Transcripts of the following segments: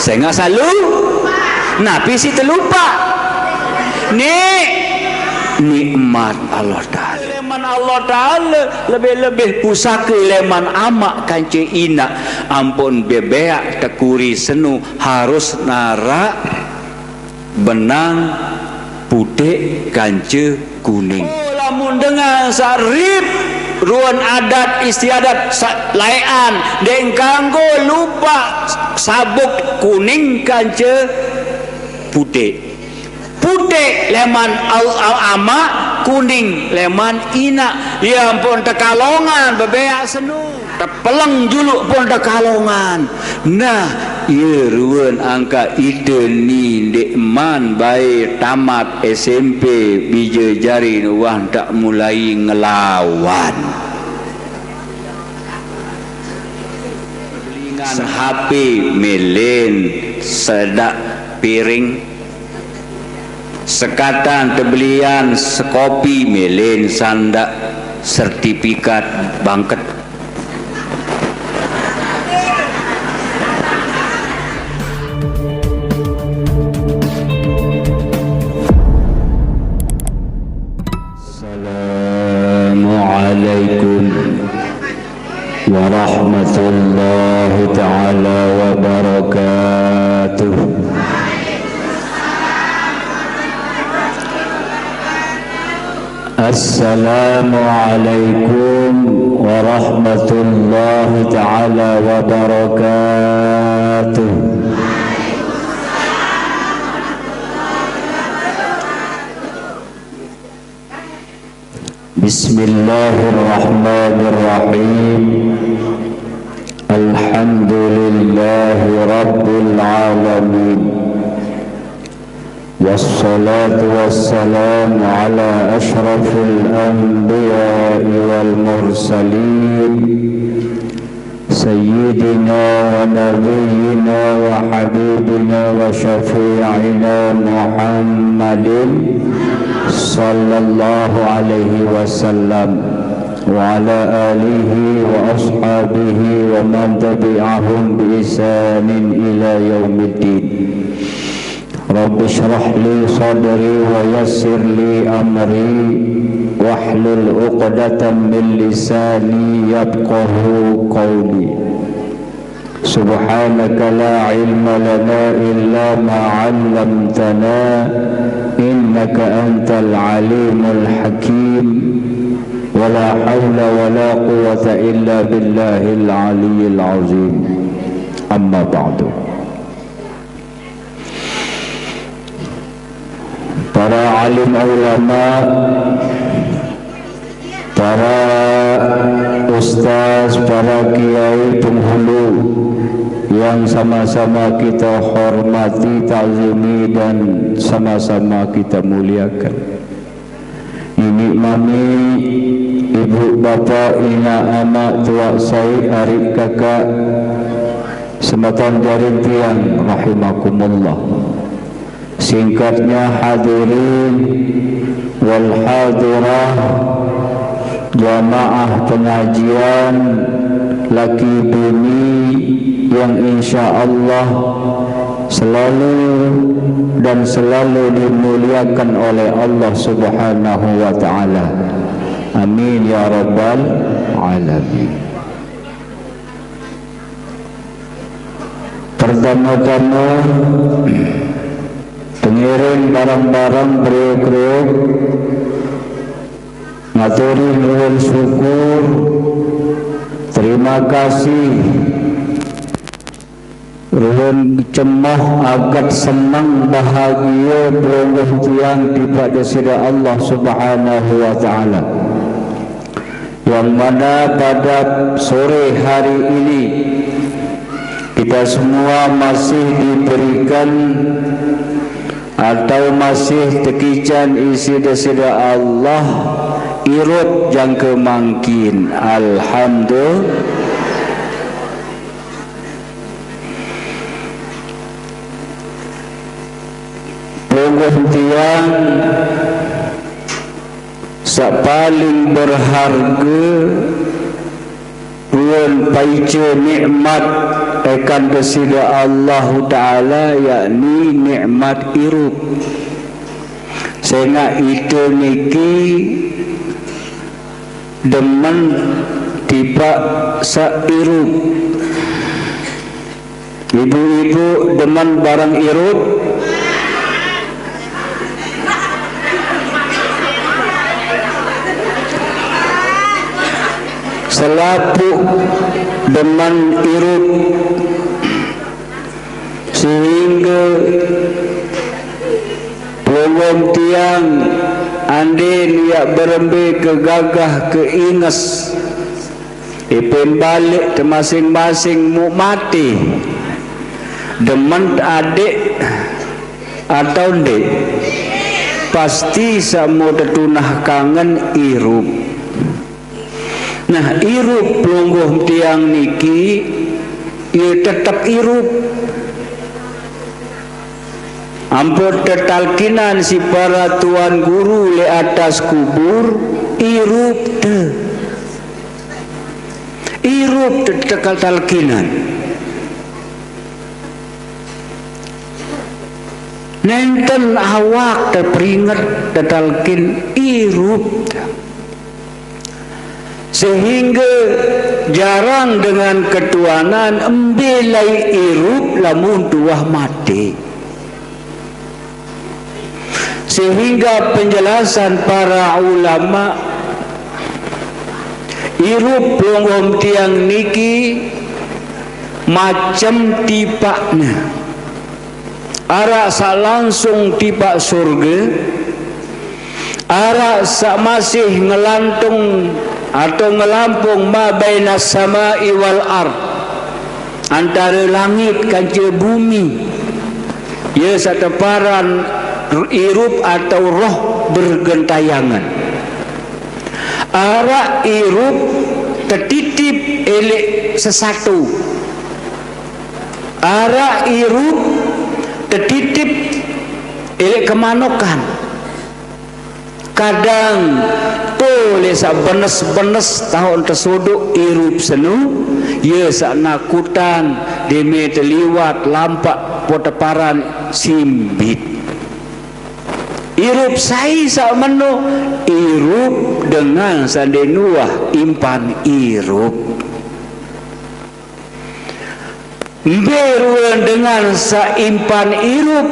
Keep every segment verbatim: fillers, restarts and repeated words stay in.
Tengah salu, napi si telupa? Ni nikmat Allah Ta'ala. Leman Allah Ta'ala, lebih-lebih pusaka leman amak kance inak, ampun bebeak tekuri senu harus narak benang putik kance kuning. Oh, lamun dengan sarip ruan adat istiadat sa-, laekan, dek kanggo lupa sabuk kuning kance putik. Putik leman al-, al-, amak, kuning leman inak. Ya ampun, tekalongan, bebeak senu. Tepeleng juluk pun tekalongan. Nah, iya ruan angka ite ni dek man bae tamat S M P, bija jari wah tak mulai ngelawan. Belingan H P melen sedak piring. Sekatan tebelian sekopi melen sandak sertifikat bangket. Assalamualaikum warahmatullahi taala wabarakatuh. Assalamualaikum warahmatullahi taala wabarakatuh. Bismillahirrahmanirrahim. Alhamdulillahirabbil alamin. Wassalatu wassalamu ala asyrafil anbiya'i wal mursalin. Sayyidina wa nabiyyina wa habibina wa syafi'ina Muhammadin sallallahu alaihi wasallam, wa ala alihi wa ashabihi wa man tabi'ahum bi ihsanin ila yaumiddin. Rabbi shrah li sadri wa yassir li amri wahlul uqdatam min lisani yafqahu qawli. Subhanaka la ilma lana illa ma 'allamtana innaka antal alimul hakim. Wa la haula wa la quwwata illa billahil aliyyil azim. Amma ba'du. Para alim ulama, para ustaz, para kiai penghulu yang sama-sama kita hormati, ta'zimi, dan sama-sama kita muliakan. Nini mami, ibu bapa, ina ama, tuak sai, adik kakak, sematan jarin tiang rahimakumullah. Singkatnya, hadirin wal hadirah, jamaah pengajian, laki bini yang insya Allah selalu dan selalu dimuliakan oleh Allah Subhanahu wa taala. Amin ya rabbal alamin. Pertama-tama, pengiring barang-barang, periuk-riuk, ngaturi nuhun syukur, terima kasih, ruhun cemoh agat senang bahagia pelungguh tiang tiba Desida Allah Subhanahu wa taala. Yang mana pada sore hari ini kita semua masih diberikan atau masih tekican isi Desida Allah irup jangka mangkin. Alhamdulillah. Pelungguh tiang sak paling berharga, ruan paica nikmat, eh, Kan Presiden Allahu Ta'ala, yakni nikmat irup. Sehingga ite niki demen tipak sairup. Ibu-ibu demen barang irup? Selapuq demen irup, sehingga pelungguh tiang andin yak berembe ke gagah ke inges, ipin balik te masing-masing muk mati. Demen adik atau ndik? Pasti samo tetunah kangen irup. Nah, irup pelungguh tiang niki, ye tetep irup. Ampun tetalkinan si para tuan guru le atas kubur, irup te. Irup te tetalkinan. Nenten awak te peringet tetalkin, irup te. Sehingga jarang dengan ketuanan embe lai irup lamun tuah mati. Sehingga penjelasan para ulama, irup pelungguh tiang niki macem tipakne. Arak saq langsung tipak surge, arak saq masih ngelantung atau ngelampung ma bainas sama'i wal ard, antare langit kance bumi, ye saq teparan irup atau roh bergentayangan. Arak irup tetitip eleq sesato. Arak irup tetitip eleq kemanokan. Kadang to le saq benes-benes taoq tesodoq irup senu, ye saq nakutan deme teliwat lampaq poteparan simbit. Irup sai saq meno? Irup dengan saq ndeq nuah impan irup. Mbe ruen dengan saq impan irup,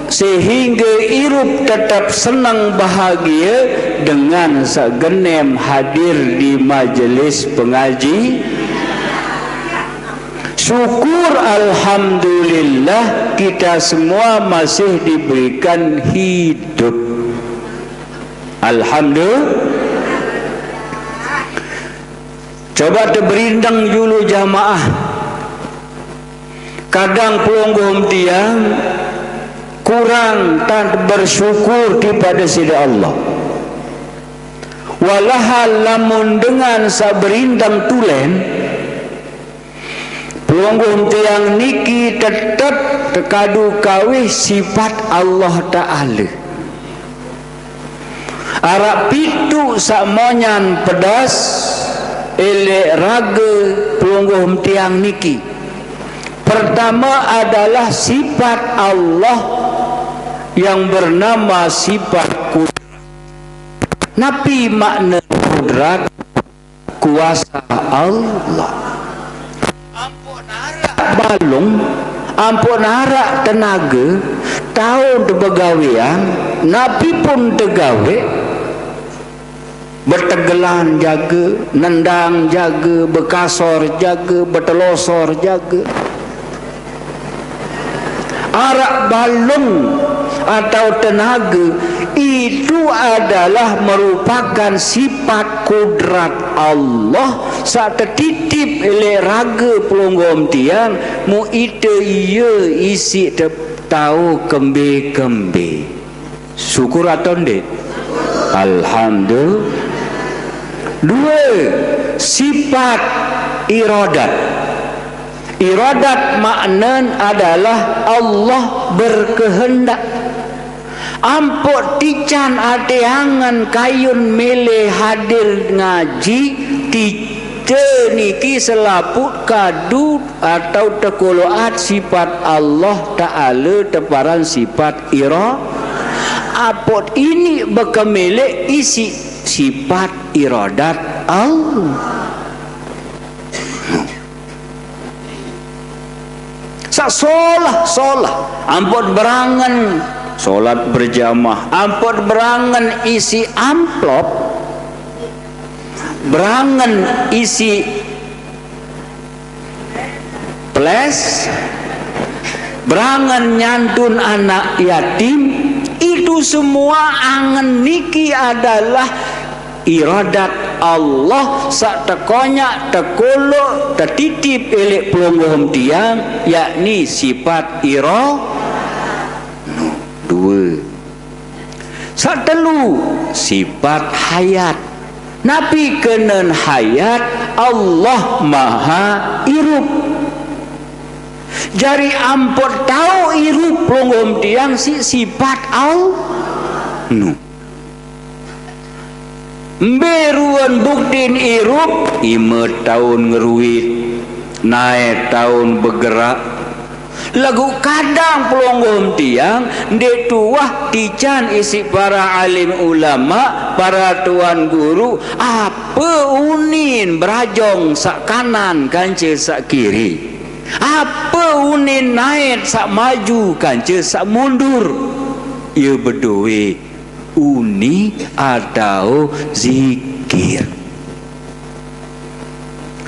sehingge irup tetep seneng bahagie dengan saq genem hadir di majelis pengaji? Syukur, alhamdulillah, kita semua masih diberikan hidup. Alhamdulillah. Coba teberindeng julu jamaah. Kadang pelungguh tiang kurang tan bersyukur tipaq Deside Allah. Walahal lamun dengan saq berindeng tulen, pelungguh tiang niki tetep tekadu kawih sipat Allah Ta'ala. Araq pituq saq monyan pedas eleq rage pelungguh tiang niki. Pertame adalah sipat Allah yang bernama sipat kudrat. Napi makne kudrat? Kuasa Allah. Ampun araq balung, ampun araq tenage, taun tebegawean, napi pun tegawe, betegelan jage, nendang jage, bekasor jage, betelosor jage. Araq balung atau tenage, itu adalah merupakan sipat kudrat Allah saq tetitip leq rage pelungguh tiang, muq ite ie isiq te-, tao kembe-kembe. Syukur atau ndeq? Alhamdulillah. Due, sipat iradat. Iradat maknen adalah Allah berkehendak. Ampuk tican ate angen kayun mele hadir ngaji, ti-, Te niki selaput kadu atau tekoloat sifat Allah Ta'ala teparan sifat ira. Apot ini bekemilek isi sifat iradat Allah. Sak solah, solah. Ampot berangen solat berjamaah, ampot berangen isi amplop, berangen isi ples, berangen nyantun anak yatim, itu semua angen niki adalah iradat Allah sak tekonyak, tekolok, tetitip elek pelungguh tiang, yakni sifat ira. Dua. Sak telu, sifat hayat. Napi kenen hayat? Allah maha irup. Jari ampot tau irup pelungguh tiang si sifat Allah. Nu. Mbe ruen buktin irup? Ime taun ngeruit, nae taun begerak. Lagu kadang pelungguh tiang, ndeq tuah tican isi para alim ulama, para tuan guru, ape unin berajong sak kanan kance sak kiri? Ape unin naet sak maju kance sak mundur? Ie bedoe uni atau zikir.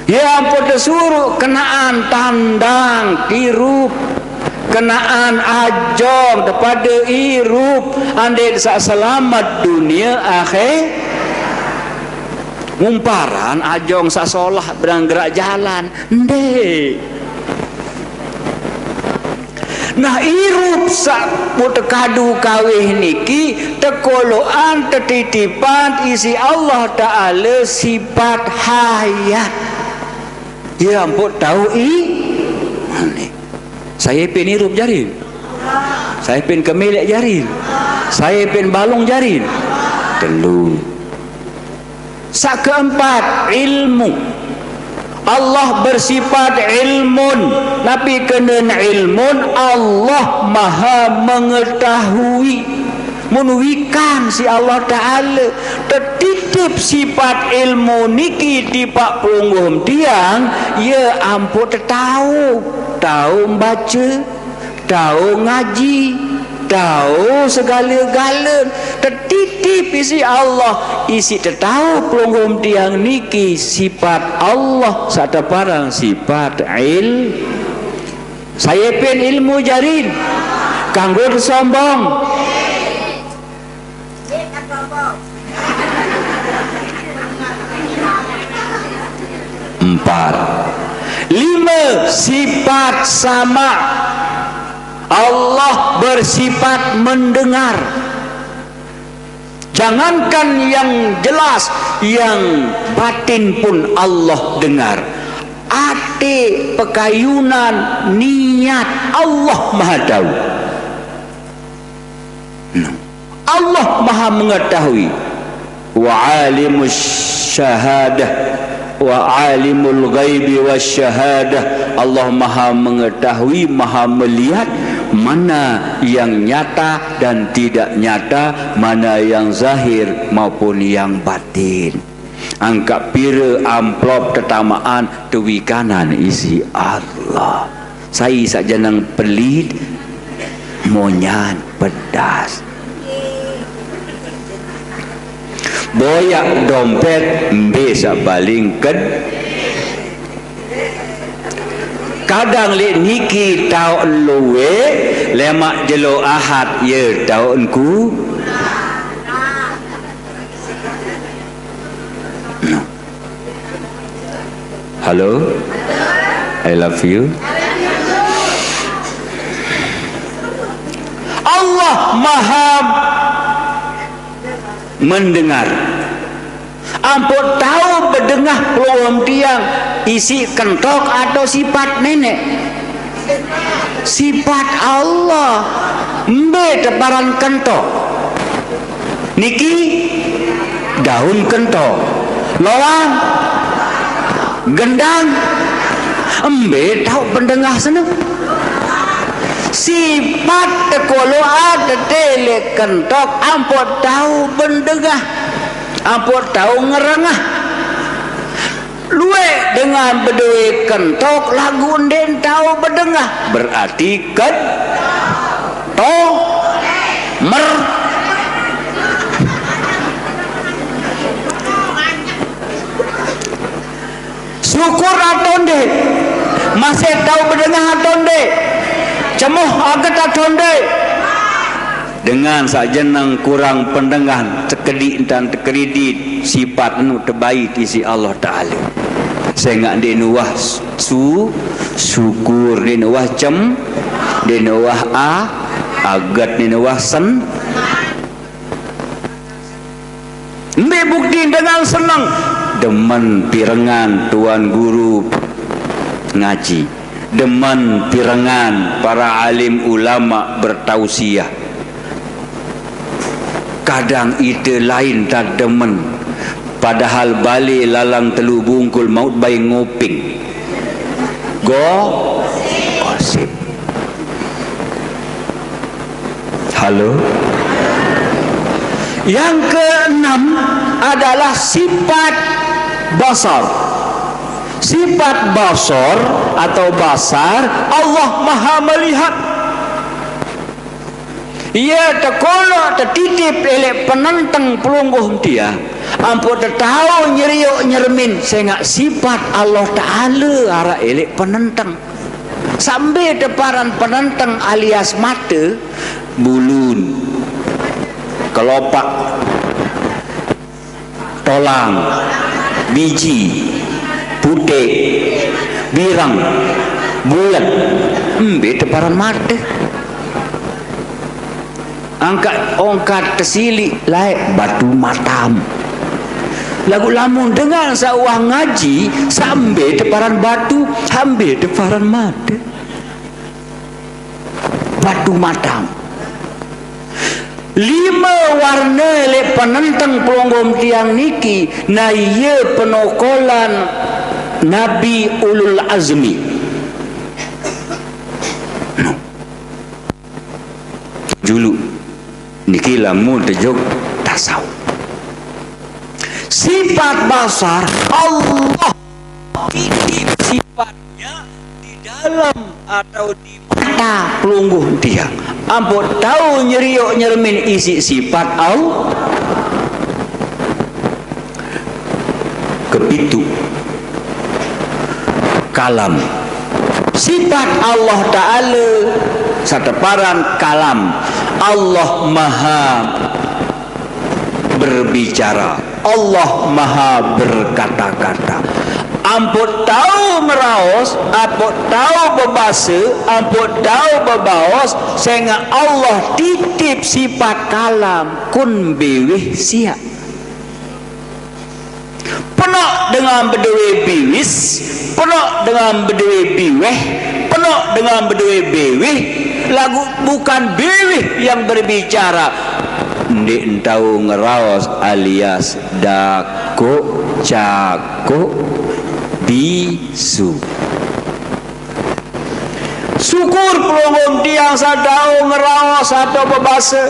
Ye ampun tesuruq kenaan tandang tirup, kenaan ajong tepade irup, andeq saq selamet dunie akhir. Mumparan ajong saq solah benang gerak jalan, ndeq. Nah, irup saq mutekadu kawih niki tekoloqan tetitipan isiq Allah Taala sipat hayat. Ye ampun tao i-, sai pin irup jarin? Sai pin kemeleq jarin? Sai pin balung jarin? Telu. Saq keempat, ilmu. Allah bersifat ilmun. Napi kenen ilmun? Allah Maha Mengetahui. Mun wikan siq Allah Taala, tetitip sipat ilmu niki tipaq pelungguh tiang, ye ampun tetao, tao mbace, tao ngaji, tao segale-gale, tetitip isiq Allah, isiq tetao pelungguh tiang niki sipat Allah saq teparan sipat il-, sai pin ilmu jarin? Kanggo tesombong? Empat. Lime, sipat sama. Allah bersifat mendengar. Jangankan yang jelas, yang batin pun Allah dengar. Ate, pekayunan, niat, Allah Maha Tahu. Nah, Allah Maha Mengetahui. Wa alimus syahadah, wa alimul ghaibi wasyahadah. Allah Maha Mengetahui, Maha Melihat mana yang nyata dan tidak nyata, mana yang zahir maupun yang batin. Angkaq pire amplop tetamaan tewikanan isiq Allah. Sai saq jeneng pelit? Monyan pedas. Boyaq dompet mbe saq paling ked-, kadang leq niki taoqn lueq, lemaq jelo Ahad ye taoqn ku-, Halo? I love you. Allah Maha Mendengar. Ampun tao bedengah pelungguh tiang isiq kentok atau sipat neneq? Sipat Allah. Mbe teparan kentok? Niki daun kentok. Loang. Gendang. Embe tau pendengah seno. Sipat tekoloa tetele kentok ampo tau bendengah. Ampo tau ngerengah. Luek dengan bedoe kentok lagu ende tau bedengah. Berarti ken to mer. Syukur atonde. Masih tau bedengah atonde. Cemoh aget atonde. Dengan sak jeneng kurang pendengah, tekedik dan tekredit, sipat enu tebai tisi Allah Taala. Sengak di nuwah su, syukur, di nuwah cem, di nuwah a, aget, di nuwah sen. Mbe bukti dengan seneng? Demen pirengan Tuan Guru ngaji. Demen pirengan para alim ulama bertausiah. Kadang ite lain tak demen. Padahal bale lalang telu bungkul maut bai ngoping. Go, gosip. Halo. Yang keenam adalah sipat basar. Sipat basar atau basar, Allah Maha Melihat. Ia tekolo tetitip elek penenteng pelungguh tiang. Ampo tetau nyeriuk nyeremin sengak sipat Allah Taala arak elek penenteng. Sambil teparan penenteng alias mata, bulun, kelopak, tolang, biji, putek, bireng, bulet, mbe teparan mata. Angkat ongkat tesili laek batu matam. Lagu lamun dengan sauah ngaji, sambe teparan batu, sambe teparan mata. Batu matam. Lima warna lek penenteng pelonggom tiang niki, na iya penokolan Nabi Ulul Azmi. Julu niki lamun tejuk tasawuf. Sifat basar Allah titip sifatnya di dalam atau di mata pelungguh tiang. Ampo tau nyeriuk nyeremin isi sifat Allah. Kepitu, kalam. Sifat Allah Ta'ala sateparan kalam. Allah Maha berbicara. Allah Maha berkata-kata. Ampo tau meraos, ampo tau bebase, ampo tau bebaos, sengak Allah titip sifat kalam, kun biwih siak. Penok dengan bedoe biwis, penok dengan bedoe biweh, penok dengan bedoe biwih, lagu bukan biwih yang berbicara. Ndik entau ngeraos alias dakuk, cakuk, bisu. Syukur pelungguh tiang satau ngeraos atau bebase,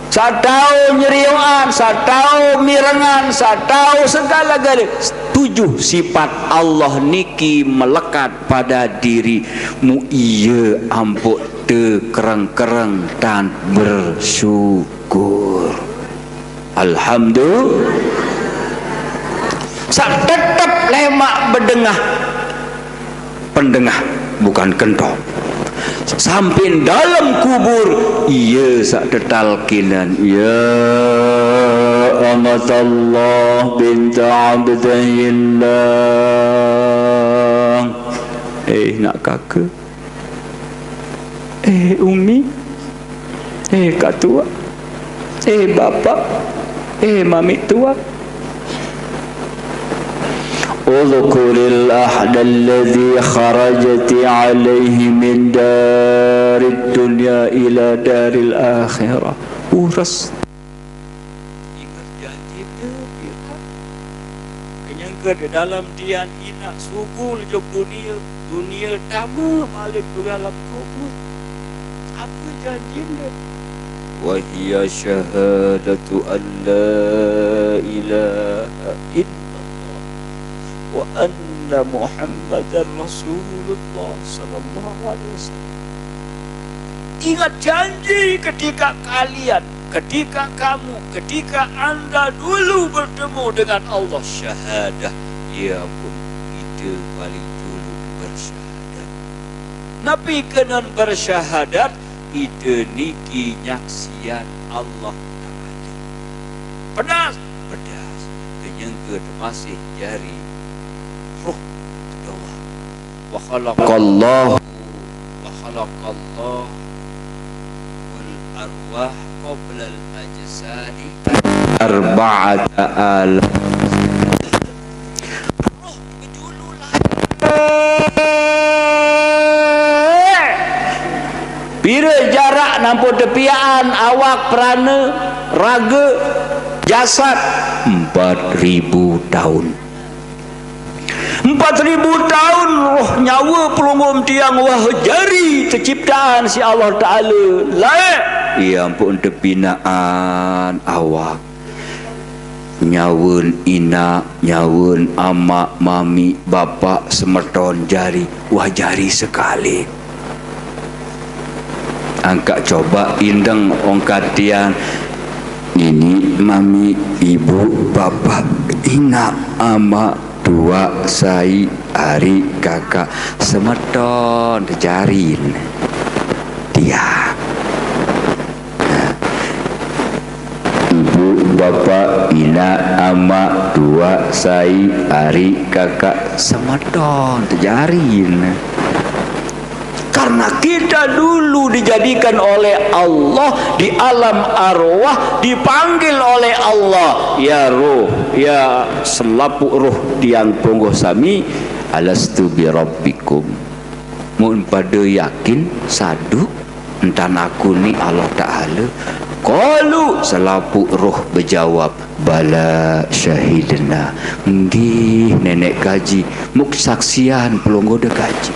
satau nyeriuan, satau mirengan, satau segala-gala. Tujuh sifat Allah niki melekat pada dirimu, iya ampo tekereng-kereng tan bersyukur. Alhamdulillah. Sak tetep lemak bedengah. Pendengah, bukan kentok. Sampin dalam kubur, iya sak tetalkinan. Ya amatallah binta abdillah. Eh, nak kaka. Eh, Umi. Eh, Kak Tua. Eh, Bapak. Eh, Mami Tua. Udhkuril ahda alladhi kharajati alaihi min darid dunya ila daril akhirah. Uras. Ingat janji tu, Pira. Kenyang Ke dalam tian inak sugul jok dunia, dunia tama malik ke dalam kubur. Apa janjin dia? Wahia syahadatu an la ilaha illallah wa anna Muhammadar Rasulullah sallallahu alaihi wasallam. Ingat janji ketika kalian, ketika kamu, ketika anda dulu bertemu dengan Allah, syahadah, ia pun kita paling dulu bersyahadat. Napi kena bersyahadat? Kita niki nyaksian Allah Taala. Pedas, pedas. Kenyengka temasih jari roh doa. Wa khalaqallahu, wa khalaqallahu arwah qabla al-ajsadi arba'ata alaf. Roh dulu lahir. Pira jarak nampuh tepiaan awak, perana, raga, jasad? Empat ribu tahun. Empat ribu tahun roh nyawa pelungguh tiang wah jari terciptaan si Allah Taala. Lae, ia ampun tepinaan awak. Nyawa inak, nyawa amak, mami, bapa, semeton jari, wah jari sekali. Angkat coba indeng ongkat tiang. Nini, mami, ibu, bapa, inak, amak, tuak, sai, ari, kakak, semeton tejarin. Tiang. Ibu, bapa, inak, amak, tuak, sai, ari, kakak, semeton tejarin. Karena kita dulu dijadikan oleh Allah di alam arwah, dipanggil oleh Allah, "Ya roh, ya selapuq roh tiang pelungguh sami, alastu birabbikum?" Mun pada yakin, saduq, entan aku ni Allah Taala? Qalu, selapuq roh bejawab, "Bala syahidna." Nggih, Nenek kaji, muk saksian pelungguh de kaji.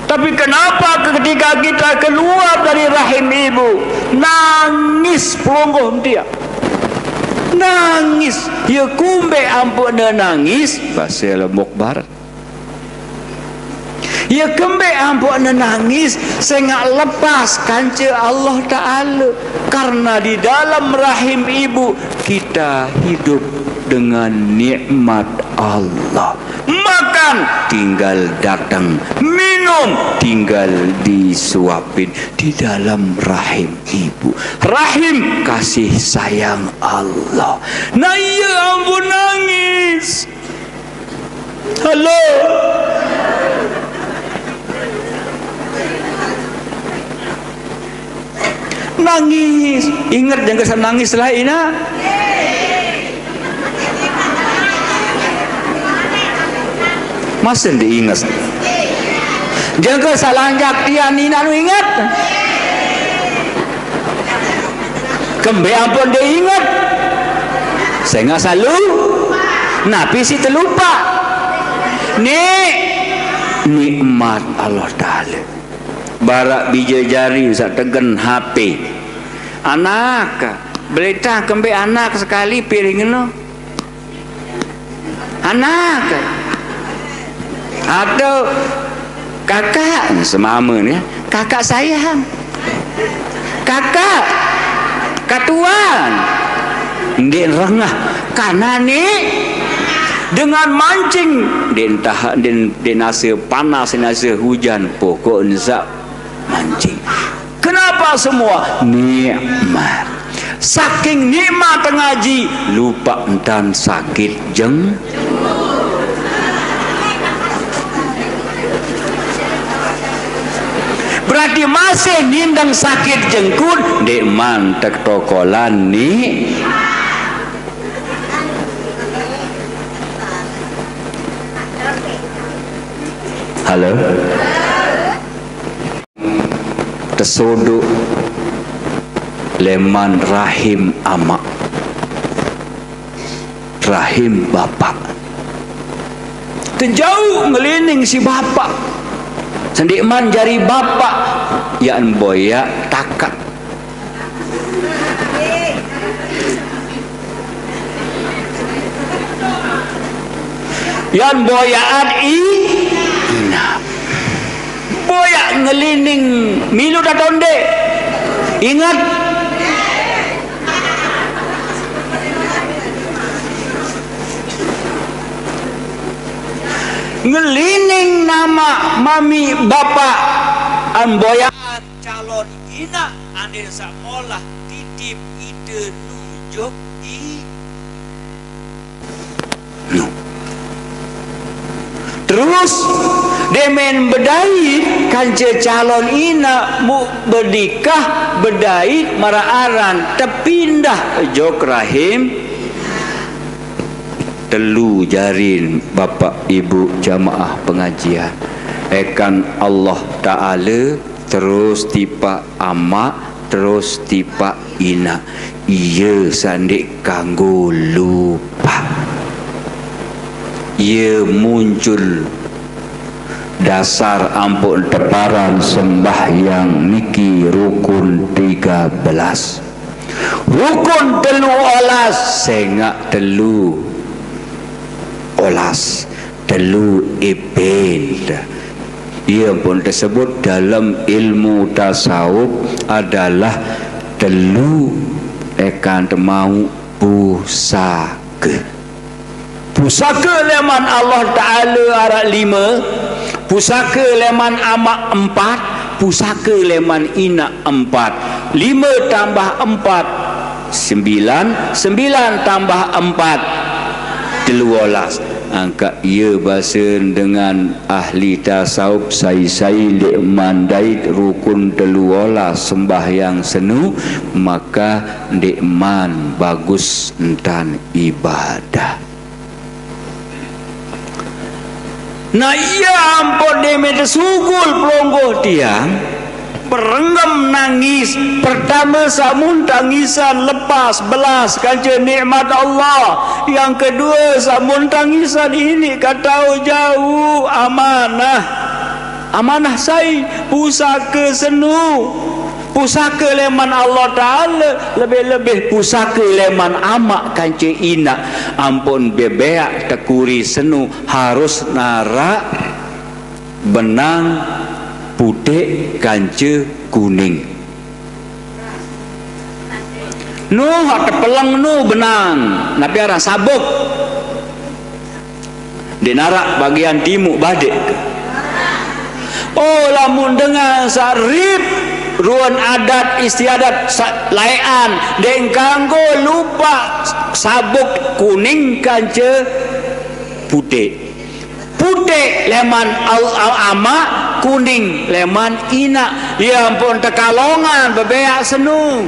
Tapi kenapa ketika kita keluar dari rahim ibu, nangis pelungguh tiang? Nangis. Ia kumbe ampun nangis, base lembok barat. Ia kembe ampun nangis, sengaq lepas kance Allah Taala. Karena di dalam rahim ibu kita hidup dengan nikmat Allah. Makan tinggal datang, minum tinggal disuapin di dalam rahim ibu. Rahim kasih sayang Allah. Nah, ia ampun nangis. Halo. Nangis. Inget jangke sa nangis lah, Ina. Masih diinget. Jangke sa lanjak tian, Ina nu inget. Kembe ampun de inget. Sengaq salu, napi siq telupa? Ni nikmat Allah Taala. Baraq bije jari saq tegen H P. Anak, belitah kembe anak sekali piring eno. Anak. Atau kakak, semame ni, kakak sayang. Kakak, katuan. Ndeq rengah, karena ni dengan mancing, ndeq entah, ndeq, ndeq nase panas, ndeq nase hujan, pokok ndeq saq mancing. Kenapa semua? Nikmat. Saking nikmat ngaji, lupaq entan sakit jeng. Berarti masih nindeng sakit jengkut, ndeqman tektokolan ni. Halo? Tesodoq leman rahim amaq, rahim bapaq. Tejauh ngelining si bapak. Sendik man jari bapak, yan boyak takak. Yan boyakan i, inap. Boyak ngelining milu tatonde. Ingat. Ngelining nama mami bapak amboyaan calon ina ande samolah titip ide nujok i. Terus demen bedait kance calon ina mu bedikah bedait mara aran tepindah jok rahim. Telu jarin bapak ibu jamaah pengajian. Ekan Allah Ta'ala, terus tipak amak, terus tipak ina. Iya sandik kanggo lupa. Iya muncul dasar ampun teparan sembahyang niki rukun tiga belas. Rukun telu olas, sengak telu olas, telu ipen. Ia pun tersebut dalam ilmu tasawuf adalah telu ekan temau pusaka. Pusaka leman Allah Ta'ala arak lima, pusaka leman amak empat, pusaka leman inak empat. Lima tambah empat, sembilan, sembilan tambah empat, telu olas. Angkat ia basa dengan ahli tasawuf sai-sai ndik mandait rukun telu olas sembahyang senu, maka ndik man bagus entan ibadah. Nah, ia ampun deme tesugul pelonggoh tiang, berenggem nangis. Pertama, samun tangisan lepas belas kance nikmat Allah. Yang kedua, samun tangisan ini katau jauh amanah. Amanah sai? Pusaka senu. Pusaka leman Allah Ta'ala, lebih-lebih pusaka leman amak kance inak. Ampun bebeak tekuri senu harus narak benang putek kance kuning. Nu hak tepeleng nu benang, napi aran sabuk. Ndik narak bagian timuk badek ke? Oh, lamun dengan sarip ruan adat istiadat sa-, laekan, ndik kanggo lupa sabuk kuning kance putek. Putek leman al-, al-, amak, kuning leman inak. Ia ampun tekalongan bebeak senu.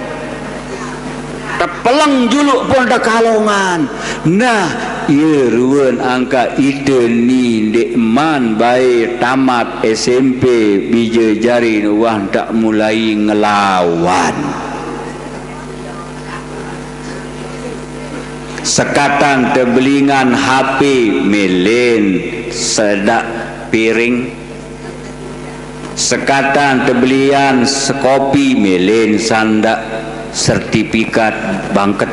Tepeleng juluk pun tekalongan. Nah, ia ruan angkat ite ni ndik man bae tamat S M P, bija jarin wah tak mulai ngelawan. Sekatan tebelingan H P melen sedak piring. Sekatan tebelian sekopi melen sandak sertifikat bangket.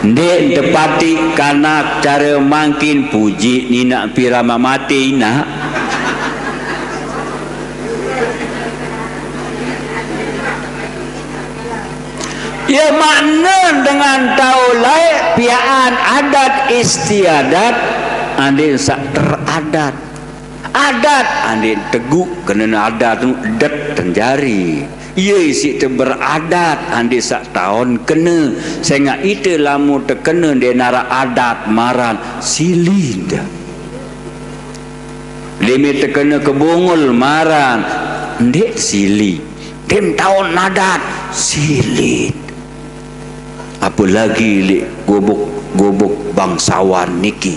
Ndik tepati kanak cara mangkin puji ninak pira mamate inak. Ia makna dengan tau laeq piaan adat istiadat, andin saq teradat. Adat andin teguq kenen adat nu det tenjari. Ie isiq te beradat andin saq taon kene, sengaq ite lamun tekene ndeq naraq adat maran silin. Lime tekene kebungul maran ndeq sili, dem taon nadat silit. Apelagi leq gubuk-gubuk bangsawan niki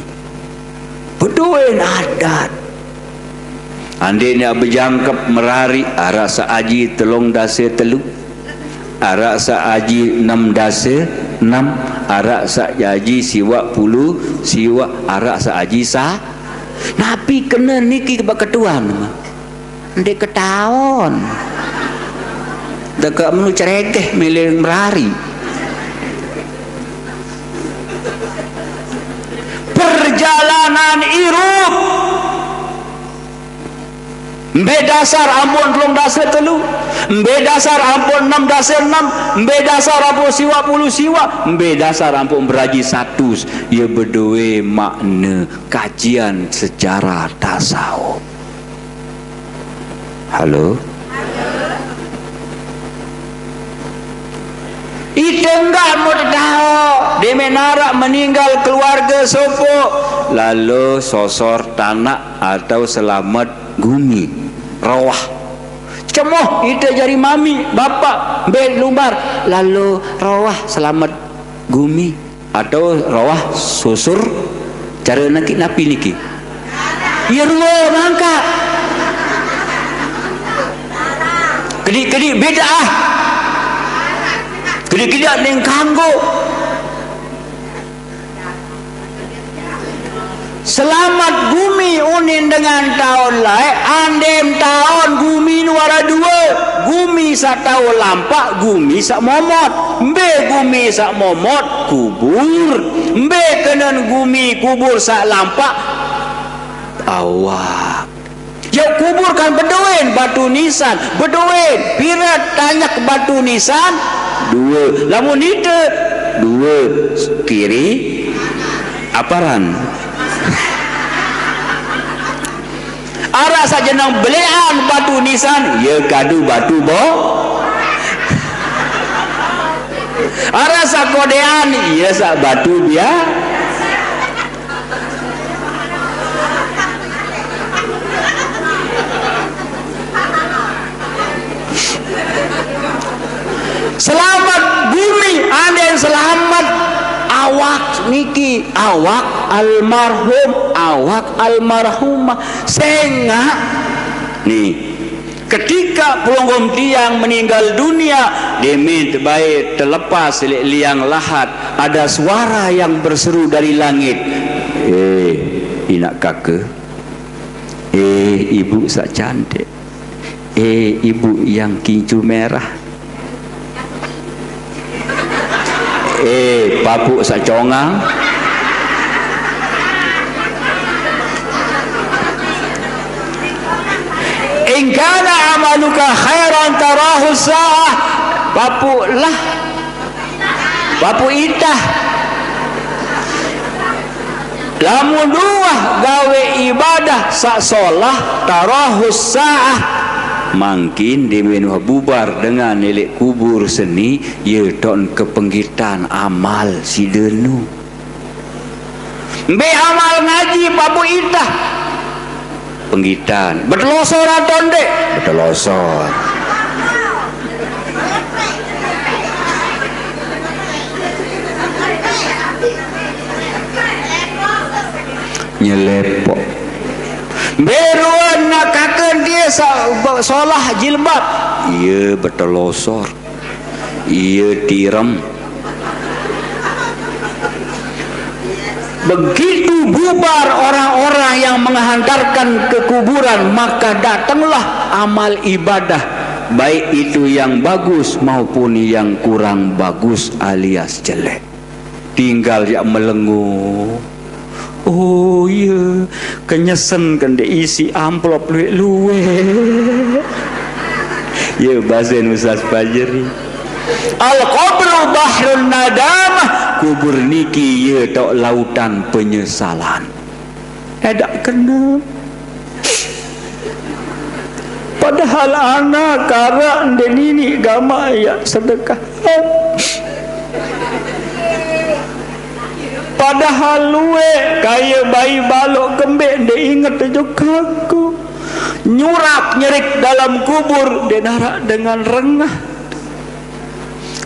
bedoen adat. Andin yaq bejangkep merariq araq saq aji telung dase telu, araq saq aji enem dase, Enam, araq saq jaji siwaq pulu siwaq, araq saq aji sa-, napi kene niki bak ketuan? Ndeq ketaon. Deke menu ceregeh mele merari. Perjalanan irup. Mbe dasar ampun telung dase telu? Mbe dasar ampun enem dase enem? Mbe dasar ampun siwaq pulu siwaq? Mbe dasar ampun beraji satus? Ye bedoe makne kajian sejarah tasawuf. Halo? Ite enggak mut dao, demen araq meninggal keluarge sopoq, lalo sosor tanaq atau selamet gumi, roah. Cemoh ite jari mami, bapaq, mbe lumbar, lalo roah selamet gumi. Atau roah susur, care niki napi niki? Ye rue mangkaq. Kediq-kediq bid'ah. Kediq-kediq ning kanggo. Selamet gumi unin dengan taun laeq, andem taun gumi nu araq due, gumi saq tao lampaq, gumi saq momot. Mbe gumi saq momot? Kubur. Mbe kenen gumi kubur saq lampaq? Awak. Jok kubur kan bedoen batu nisan, bedoen pire tanjek batu nisan? Due. Lamun ite? Due, kiri, aparan. Araq saq jeneng beleqan batu nisan, ye kadu batu bo-, araq saq kodean, ye saq batu bia-, Selamet gumi, andin selamet awak niki, awak almarhum, awak almarhumah. Sengaq, nih, ketika pelungguh tiang meninggal dunia, demen tebae telepas leq liang lahat, ada suara yang berseru dari langit, "Eh, inaq kake. Eh, ibu saq cantik. Eh, ibu yang kincu merah. Eh, papuq saq congang. In kana amaluka khairan tarahu saah." Papuq lah. Papuq itah. Lamun uwah gawe ibadah saq solah, tarahus saah, mangkin demen uwah bubar dengan leq kubur seni, ye toqn kepenggitan amal side nu. Mbe amal ngaji papuq itah? Penggitan. Betelosor atau ndeq? Betelosor. Nyelepoq. Mbe ruen naq kaken tie sa-, solah jilbab? Ie betelosor. Ie tirem. Begitu bubar orang-orang yang menghantarkan ke kuburan, maka datanglah amal ibadah, baik itu yang bagus maupun yang kurang bagus alias jelek. Tinggal jaq melengo. Oh, iye, kenyesen ke ndeq isiq amplop lueq-lueq. Ye, basen Ustaz Fajri. Al-qabru bahrun nadamah, kubur niki ye toq lautan penyesalan. Edaq kene. Padahal anak araq ndeq niniq gamaq yaq sedekah. Padahal lueq kaye bayi baloq kembeq ndeq inget ojok aku. Nyurak nyerik dalam kubur ndeq naraq dengan rengah.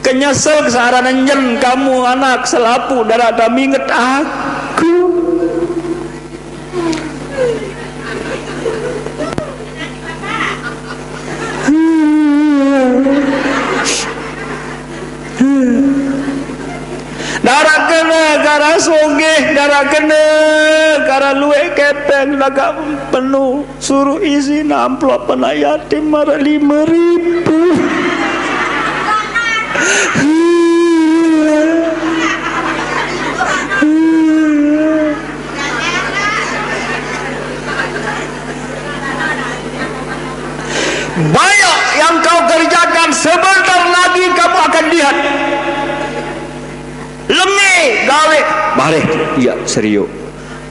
Kenyesel saq aran enjen kamu anak selapuq ndaraq tame inget aku. Kepeng dah agak penuh, suruh isi amplop anak yatim marah lima ribu. Banyak yang kau kerjakan, sebentar lagi kamu akan lihat. Lenge gawe, bareh, ya, serius.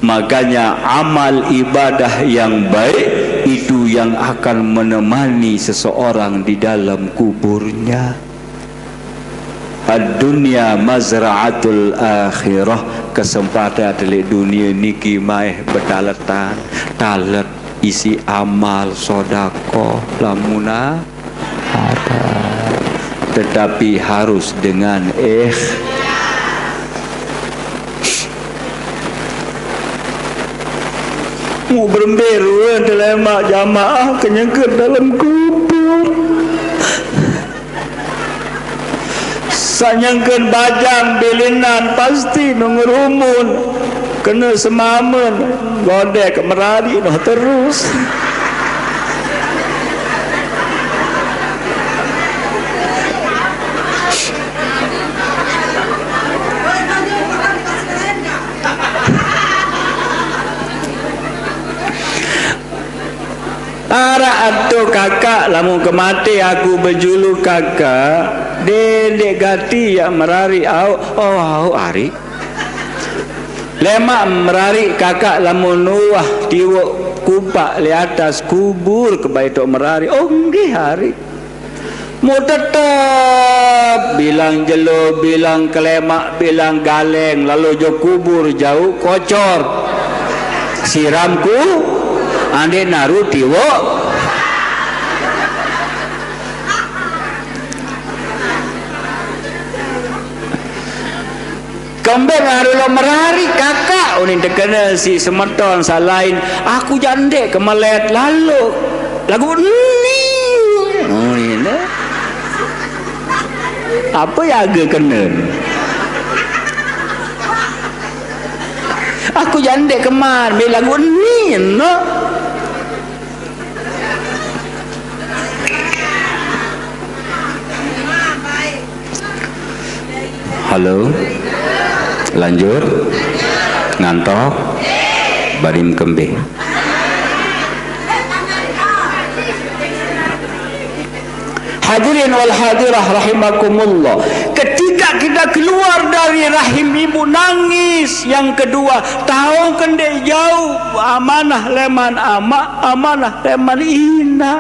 Makanya amal ibadah yang baik itu yang akan menemani seseorang di dalam kuburnya. Ad-dunya mazra'atul akhirah, kesempatan delik dunia niki maeh betaletan, talet isi amal sodakoh lamuna ada, tetapi harus dengan eh mu berembe rua telemak jamaah kenyengker dalam kubur. Sanyangkan bajang bilinan pasti nungerumun kena semamen godek merari noh terus. Arak ato kakak lamun kemate aku bejulu kakak, dendek gati ya merari au, oh au ari. Lemak merari kakak lamun nuah tiwok kupak le atas kubur kebai tok merari, oh nggih ari. Mu tetep bilang jelo, bilang kelemak, bilang galeng, lalu jo kubur jauh kocor. Siramku ande naru tiwok. Kembeng aru lo merari kakak unin tekena si semeton salain aku jande kemelet lalu lagu ni unin apa ya aga kena aku jande keman me lagu ni no. Halo. Lanjut. Ngantok. Barim kembe. Hadirin wal hadirah rahimakumullah. Ketika kita keluar dari rahim ibu nangis, yang kedua, tahu kende jauh amanah leman ama, amanah leman ina.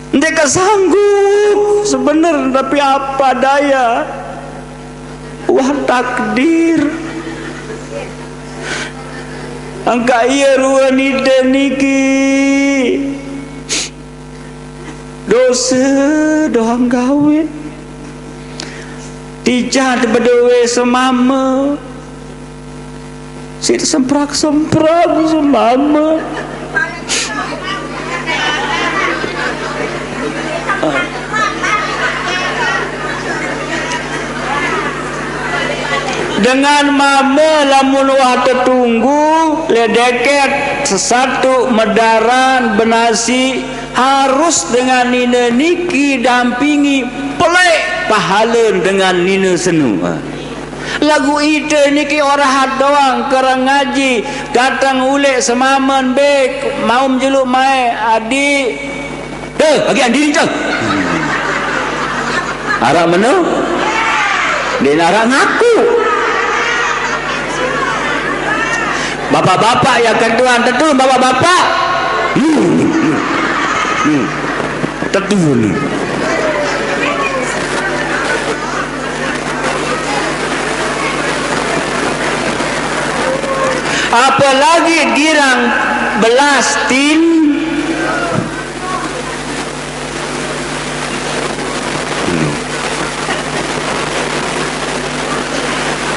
Ndeka sanggup sebener, tapi apa daya? Wah takdir. Angka iya rua nite niki dosa doang gawe. Tijat bedoe semame. Sit semprak-semprak semame. Dengan mame lamun wah tetunggu le deket sesatu medaran benasi harus dengan nine niki dampingi pelek pahalen dengan nine senu. Lagu ite niki orahat doang kereng ngaji, datang ulek semamen bek, maum jeluk mae, adik. Deh, bagian diri tu. Arak menu? Dia nak arak ngaku. Bapak-bapak yang ketuan tetu, bapak-bapak. Hmm. Hmm. Tetu ni. Apalagi girang belas tin.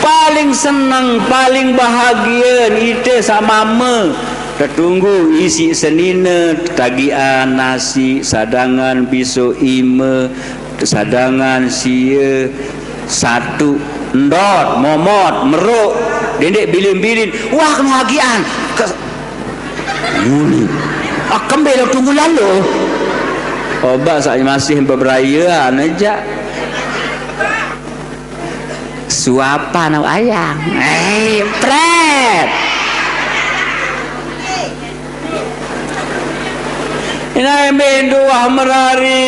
Paling senang, paling bahagia ite samame tetunggu isi senine tagian nasi sadangan bisu ime sadangan sie satu Ndot, momot, meruk, dendeq bilin-bilin. Wah, keno agian. Ke-, nguni. Ah, kembe lo tunggu lalo. Obak saq masih beberayean aja. Suapan ayang. Eh, pret. Inae mbe nduah merari.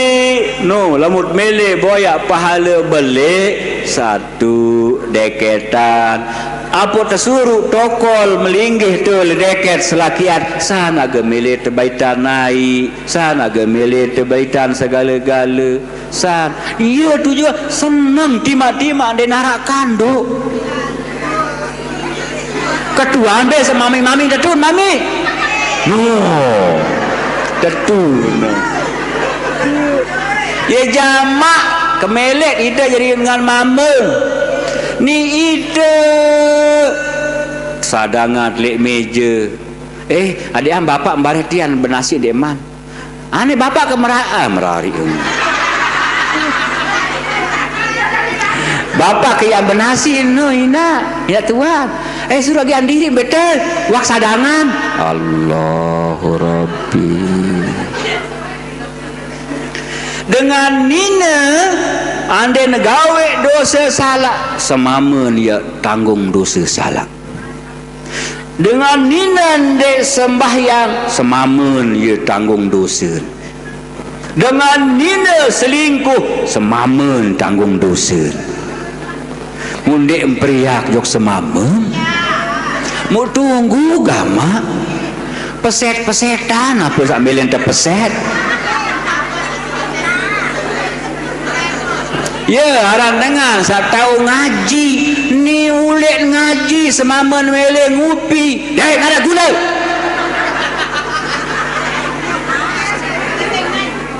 No, lamut mele boyaq pahale beleq. Satu, deketan. Ape tesuruq tokol melinggih tu ledeket selakian. Sanage mele tebaitan naiq. Sanage mele tebaitan segale-gale. San, ie tujuan seneng timaq-timaq ndeq naraq kandoq. Ketuan be semami-mami tetun mami. No. Tetun. Ye jamaq kemeleq ite jari dengan mame. Ni ite sadangan leq meje. Eh, adeqan bapak mbareh tian benasi ndeqman. Ane bapak ke mera-, ah, merariq. Bapak ke yang benasi no, inaq, inaq tuan. Eh, suruh agian diriq betul, wak sadangan. Allahu Rabbi. Dengan nine, ande negaweq dose salaq, semamen ie tanggung dose salaq. Dengan nine ndeq sembahyang, semamen ie tanggung dose. Dengan nine selingkuh, semamen tanggung dose. Mun ndeq mperiak jok semamen, muq tunggu gamaq. Peset-pesetan ape saq mele tepeset? Ye, aran dengan saq tao ngaji, ni uleq ngaji semamen mele ngupi. Dait, ngaraq gule.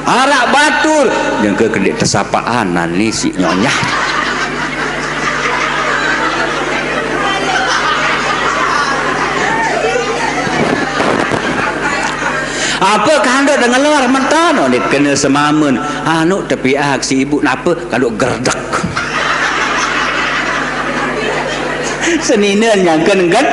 Araq batur, nyengke kendeq tesapaan nani siq nyonyah. Ape kandot dengelor mentan, oh, ndeq kene semamen. Anu tepiaq si ibu nape kandot gerdek. Senine nyangken gen.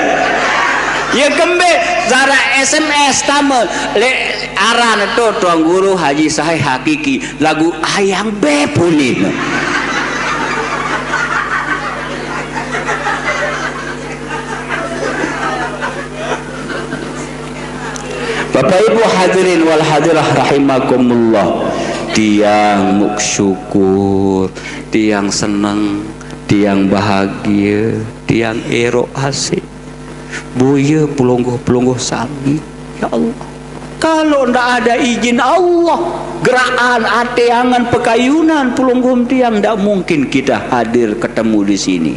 Ye kembe saraq S M S tame leq aran to Tuan Guru Haji Sahih Hakiki lagu Ayang Beb unin. Bapak Ibu hadirin wal hadirah rahimakumullah, tiang muq syukur, tiang seneng, tiang bahagie, tiang eroq asik. Boye pelungguh-pelungguh sami, ya Allah. Kalau ndak ada izin Allah, gerakan ate angen pekayunan pelungguh tiang, ndak mungkin kita hadir ketemu di sini.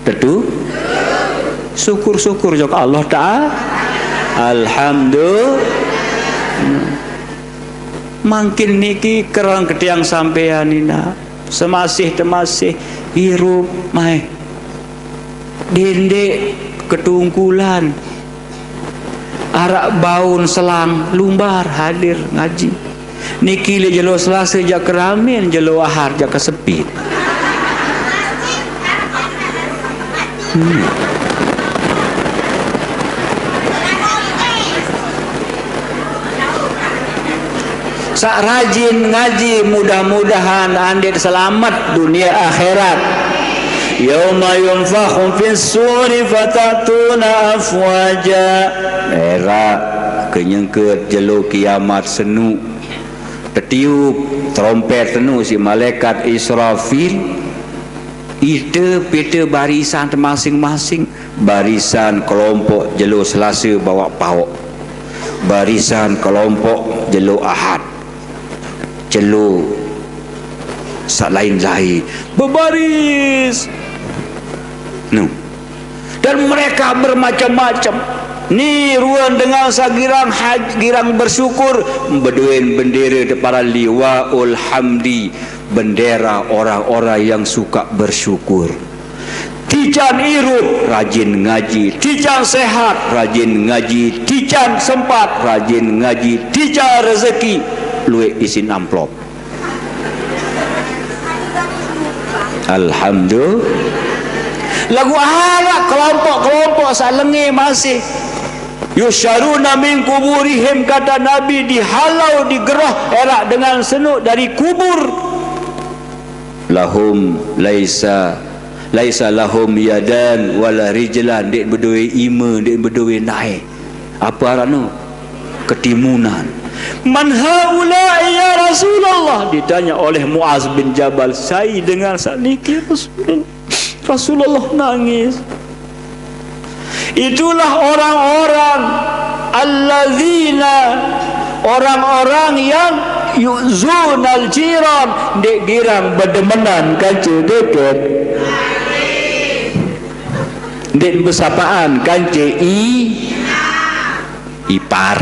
Tetu? Syukur-syukur jok Allah Ta'ala. Alhamdulillah. Mangkin niki kereng ketiang sampean inaq. Semasih temasih irup mai. Dendeq ketungkulan. Araq baun selang lumbar hadir ngaji. Niki leq jelo Selase jaq keramen, jelo Ahad jaq kesepit. Hmm. Saq rajin ngaji, mudah-mudahan andeq selamet dunie akhirat. Yauma yunfakhu fis suri fatatuna afwaja. Eraq kenyengket jelo kiamat senu. Tetiup terompet tenu siq malaikat Israfil. Ite pite barisan temasing-masing, barisan kelompok jelo Selase bawaq paoq, barisan kelompok jelo Ahad, jelo saq lain-lain bebaris. Nu. Dan mereka bermacam-macam. Ni ruen dengan saq girang haj-, girang bersyukur, bedoen bendere teparan liwaul hamdi, bendera orang-orang yang suka bersyukur. Tican irup, rajin ngaji. Tican sehat, rajin ngaji. Tican sempat, rajin ngaji. Tican rezeki, lueq isin amplop. Alhamdulillah. Lagu arah kelompok-kelompok sat lenge masih. Yusyaruna min kuburihim, kata Nabi, dihalau, digerah erak dengan senuk dari kubur. Lahum laisa, laisa lahum yadan wala rijlan, ndeq bedoe ime, ndeq bedoe nae. Apa aranne? Ketimunan. "Man haula'i ya Rasulullah?" Ditanya oleh Muaz bin Jabal, "Sai dengan sat niki, Rasulullah?" Rasulullah nangis. Itulah orang-orang alladzina, orang-orang yang yu'zunal jiran, ndeq girang bedemenan kance deket. Ndeq besapaan kance i, ipar.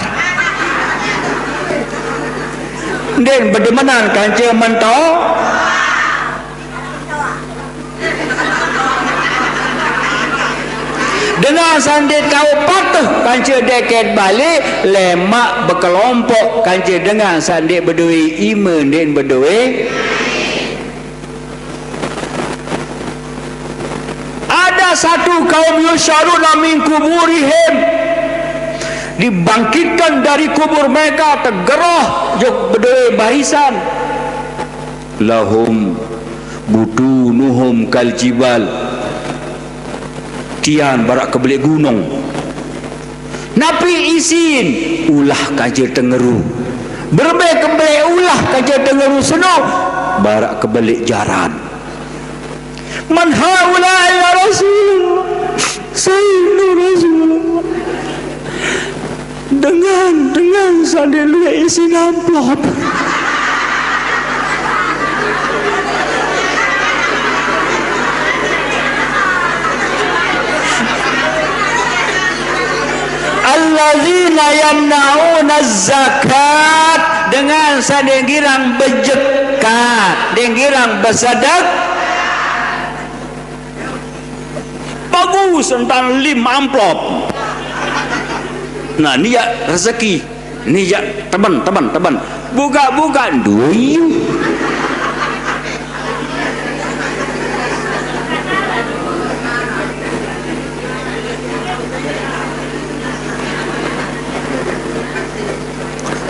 Ndeq bedemenan kance mento. Dengan saq ndeq tao patuh kance deket bale, lemaq bekelompok kance dengan saq ndeq bedoe ime, ndeq bedoe. Ada satu kaum yusyaruna min kuburihim, dibangkitkan dari kubur mereka, tegeroh, jok bedoe barisan. Lahum butunuhum kal jibal. Tian barak kebeleq gunung. Napi isin? Ulah kance tengeru. Berembe kebeleq ulah kance tengeru seno? Barak kebeleq jaran. Man haula ya Rasulullah? Sayyidina Rasulullah. Dengan, dengan saq ndeq lueq isin amplop. Alladzina yamna'una zakat, dengan saq ndeq girang bejekat, ndeq girang besedek. Bagus, entan lim amplop. Nah, ni jaq rezeki. Ni jaq teben, teben, teben. Bukaq-bukaq, nduyu.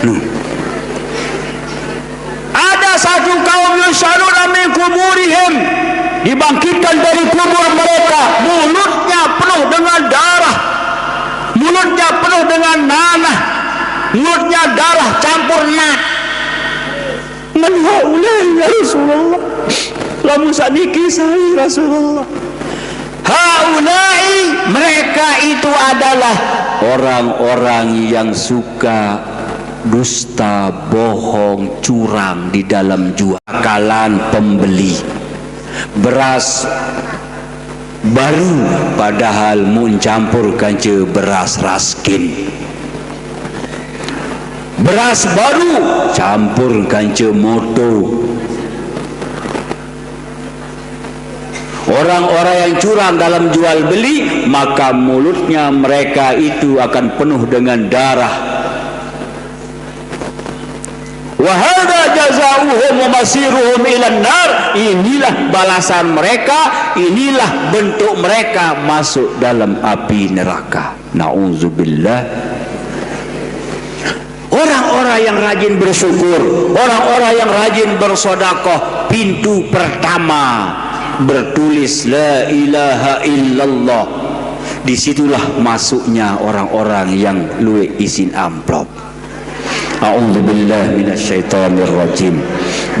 Nuh. Ada satu kaum yusyaruna min kuburihim, dibangkitkan dari kubur mereka, mulutnya penuh dengan darah, mulutnya penuh dengan nanah, mulutnya darah campur naq. Man haula'i ya Rasulullah? Lamun saq niki sai Rasulullah? Haula'i, mereka itu adalah orang-orang yang suka dusta, bohong, curang di dalam jual. Kalan pembeli beras baru, padahal mun campur kance beras raskin. Beras baru campur kance moto. Orang-orang yang curang dalam jual beli, maka mulutnya mereka itu akan penuh dengan darah. Wa hadza jazaa'uhum wa masiruhum ilan nar. Inilah balasan mereka, inilah bentuk mereka masuk dalam api neraka. Nauzubillah. Orang-orang yang rajin bersyukur, orang-orang yang rajin bersedekah, pintu pertama bertulis la ilaha illallah. Disitulah masuknya orang-orang yang lueq isin amplop. A'udzu billahi minasy syaithanir rajim.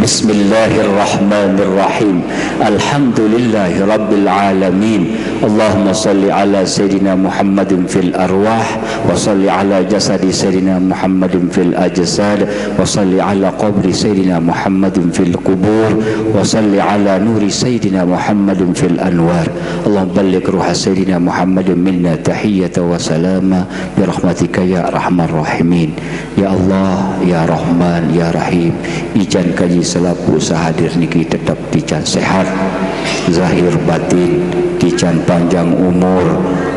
Bismillahirrahmanirrahim. Alhamdulillahi rabbil alamin. Allahumma shalli ala sayyidina Muhammadin fil arwah, wa shalli ala jasadi sayyidina Muhammadin fil ajsad, wa shalli ala qabri sayyidina Muhammadin fil qubur, wa shalli ala nuri sayyidina Muhammadin fil anwar. Allahumma balligh ruha sayyidina Muhammadin minna tahiyatan wa salama bi rahmatika ya arhamar rahimin. Ya Allah, ya Rahman, ya Rahim, ican kaji selapuq saq hadir niki tetep tican sehat, zahir batin, tican panjang umur,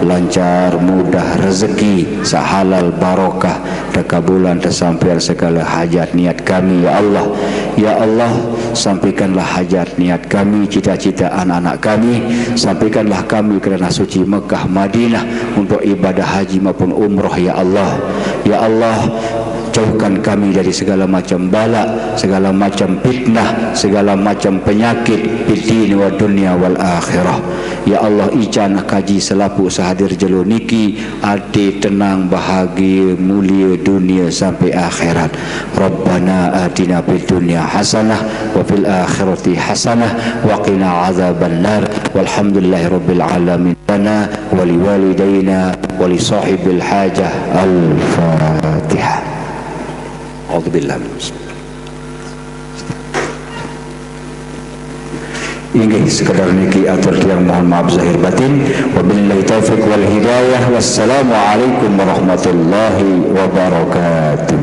lancar, mudah rezeki, saq halal barokah, tekabulan, tesampean segale hajat niat kami, ya Allah. Ya Allah, sampaikanlah hajat niat kami, cita-cita anak-anak kami, sampaikanlah kami ke tanah suci Mekah Madinah untuk ibadah haji maupun umrah, ya Allah. Ya Allah, jauhkan kami dari segala macam bala, segala macam fitnah, segala macam penyakit, fid dini wa dunya wal akhirah. Ya Allah, ican kaji selapuq sehadir jelo niki, ati tenang, bahagia, mulia dunia sampai akhirat. Rabbana atina fid dunya hasanah wa fil akhirati hasanah wa qina azaban nar. Walhamdulillahi rabbil alamin. Lana wa liwalidaina wa li sahibil hajah. Al-Fatihah. A'udzubillah. Inggih, sekadar niki atur tiang mohon maaf zahir batin. Wabillahi taufiq wal hidayah. Wassalamualaikum warahmatullahi wabarakatuh.